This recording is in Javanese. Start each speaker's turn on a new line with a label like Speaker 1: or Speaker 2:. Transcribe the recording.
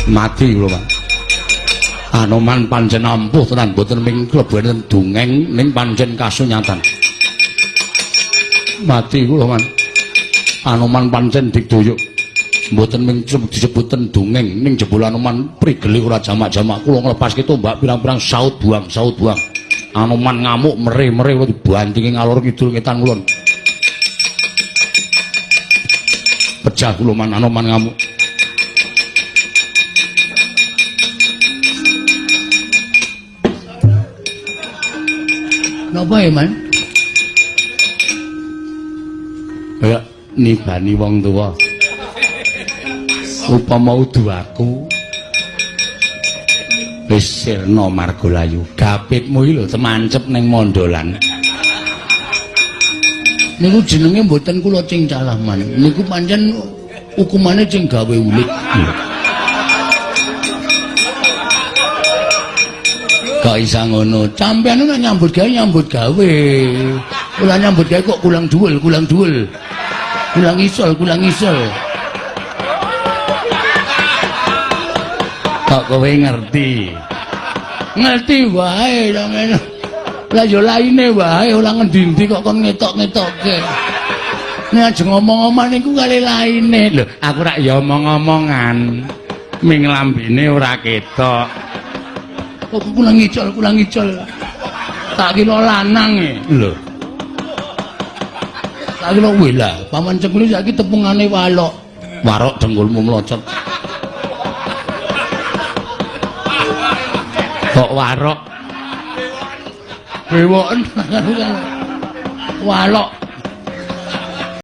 Speaker 1: Mati lho, Pak. Anoman pancen ampuh tenan, mboten ming klebu enten dongeng ning pancen kasunyatan. Mati kula, Man. Anoman pancen digdaya. Mboten ming disebuten dongeng ning jebul Anoman prigele ora jamak-jamak. Kula nglepaske tombak pirang-pirang saut buang, saut buang. Anoman ngamuk mere-mere kula dibantingi ngalor kidul ngetan kulon. Pejah kula, Man, Anoman ngamuk.
Speaker 2: Napa ya, Man?
Speaker 1: Kaya nibani wong tuwa. Upama udu aku wis sirna margalayu. Gapitmu iki lho temancep ning mondolan.
Speaker 2: Niku jenenge mboten kula cingcalah, Man. Niku pancen hukumane sing gawe ulit.
Speaker 1: Kok isa ngono?
Speaker 2: Sampeyan nek nyambut gawe nyambut gawe. Ora nyambut gawe kok kulang dhuwul, kulang dhuwul. Kulang isol, kulang isol.
Speaker 1: Kok kowe ngerti?
Speaker 2: Ngerti wae sampeyan. Lah ya laine wae ora ngendi-endi kok kon ngetok-ngetokke. Nek aja ngomong-omong niku kali laine.
Speaker 1: Lho, aku rak ya omong-omongan. Ming lambene ora ketok.
Speaker 2: Kok kulang ngicol, kulang ngicol. Tak kira lanang e.
Speaker 1: Lho.
Speaker 2: Tak kira weh lah, paman cengkule saiki tepungane walok.
Speaker 1: Warok dengkulmu mlocot. Kok warok?
Speaker 2: Bewoken walok.